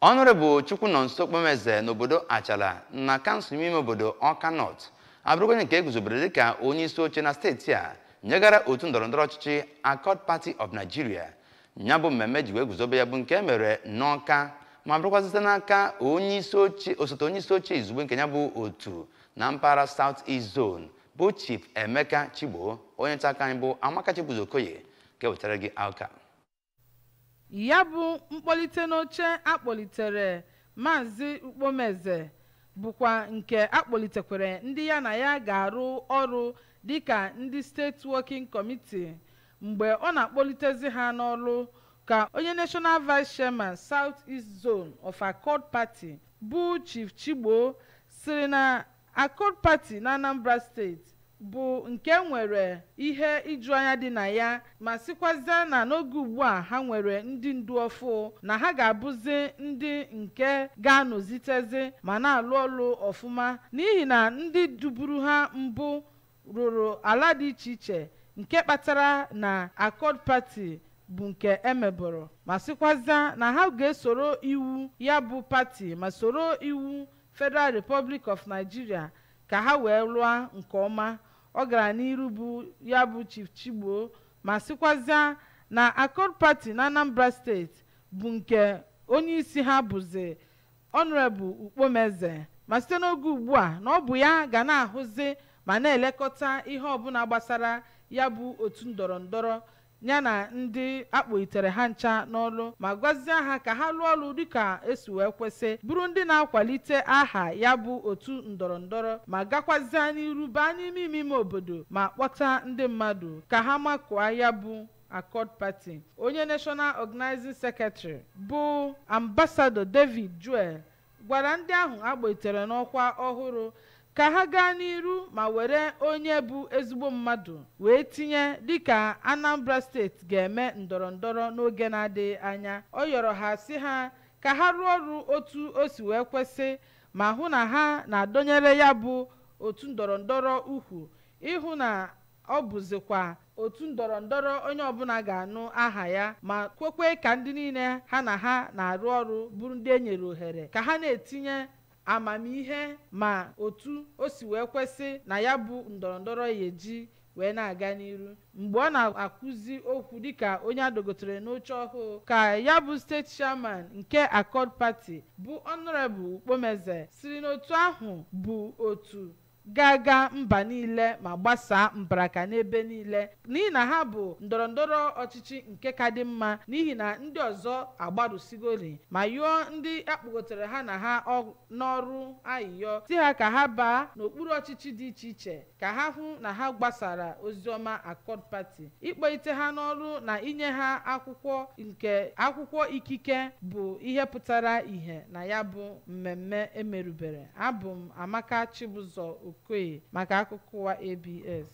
Honorable Chukwunonso Ukpomeze n'obodo Achala na kansụl ime obodo Awka North abụrụgo onye nke eguzobere dịka onye isi oche na steeti a nyegara otu ndọrọndọrọ ọchịchị Accord Party of Nigeria. Ya bụ mmemme ji wee guzobe ya bụ nke e mere n'Awka ma bụrụkwa site n'aka onye isi oche, osote onye isi oche izugbe nke ya bụ otu na mpaghara South East Zone bụ Chief Emeka Chigbo. Onye nta aka anyị bụ Amaka Chibuzo Okoye ga-ewetara gị aka. Ya bụ mkpọlite n'oche akpọlitere Maazị Ukpomeze bụkwa nke akpọlitekwere ndị ya na ya ga-arụ ọrụ dịka ndị State Working Committee. Mgbe ọ na-akpọlitezi ha n'ọrụ ka onye National Vice Chairman, South East Zone of Accord Party, bụ Chief Chigbo sịrị na Accord Party na Anambra Steeti bụ nke nwere ihe ijuanya dị na ya, ma sịkwazịa na n'oge ugbu a ha nwere ndị ndu ọfụ, na ha ga-abụzi ndị nke ga-anọzitezi ma na-alụ ọrụ ọfụma, n'ihi na ndị duburu ha mbụ rụrụ ala dị iche iche nke kpatara na Accord Party bụ nke emebọrọ, ma sịkwazịa na ha ga-esoro iwu ya bụ pati ma soro iwu Federal Republic of Nigeria ka ha wee lụọ nke ọma. Ọ gara n'iru bụ ya bụ Chief Chigbo ma sịkwazịa na Accord Party na Anambra Steeti bụ nke onye isi ha bụzi Honorable Ukpomeze, ma site n'oge ugbu a na ọ bụ ya ga na-ahụzi ma na-elekọta ihe ọbụla gbasara ya bụ otu ndọrọ ndọrọ ya na ndị akpọlitere ha ncha n'ọrụ, ma gwazie ha ka ha lụọ ọrụ dịka esi wee kwesị, bụrụ ndị na-akwalite aha ya bụ otu ndọrọ ndọrọ, ma gakwazie n'iru baa n'ime ime ime obodo ma kpọta ndị mmadụ ka ha makụọ ya bụ Accord Party. Onye National Organizing Secretary bụ Ambassador David Joel gwara ndị ahụ akpọlitere n'ọkwa ọhụrụ ka ha gaa n'iru ma were onye bụ ezigbo mmadụ wee tinye dịka Anambra Steeti ga-eme ndọrọ ndọrọ n'oge na-adịghị anya. Ọ yọrọ ha sị ha ka ha rụọ ọrụ otu o si wee kwesị ma hụ na ha na-adọnyere ya bụ otu ndọrọ ndọrọ ukwu, ịhụ na ọ bụzikwa otu ndọrọ ndọrọ onye ọbụla ga-anụ aha ya, ma kwekwe ka ndị niile ha na ha na-arụ ọrụ bụrụ ndị e nyere ohere ka ha na-etinye amamihe ma otu o si wee kwesị na ya bụ ndọrọ ndọrọ ya eji wee na-aga n'iru. Mgbe ọ na-akụzi okwu dịka onye adogotere n'oche ọhụụ ka ya bụ Steeti Chairman nke Accord Party bụ Honorable Ukpomeze siri n'otu ahụ bụ otu ga-aga mba niile ma gbasaa mbaraka n'ebe niile, n'ihi na ha bụ ndọrọ ndọrọ ọchịchị nke ka dị mma, n'ihi na ndị ọzọ agbarụsigori, ma yọọ ndị akpọgotere ha na ha n'ọrụ ayịyọ si ha ka ha baa n'okpuru ọchịchị dị iche iche ka ha hụ na ha gbasara oziọma Accord Party. Ịkpọlite ha n'ọrụ na inye ha akwụkwọ nke akwụkwọ ikike bụ ihe pụtara ìhè na ya bụ mmemme emerubere. Abụ m Amaka Chibụzọ Okoye maka akụkọ ụwa ABS.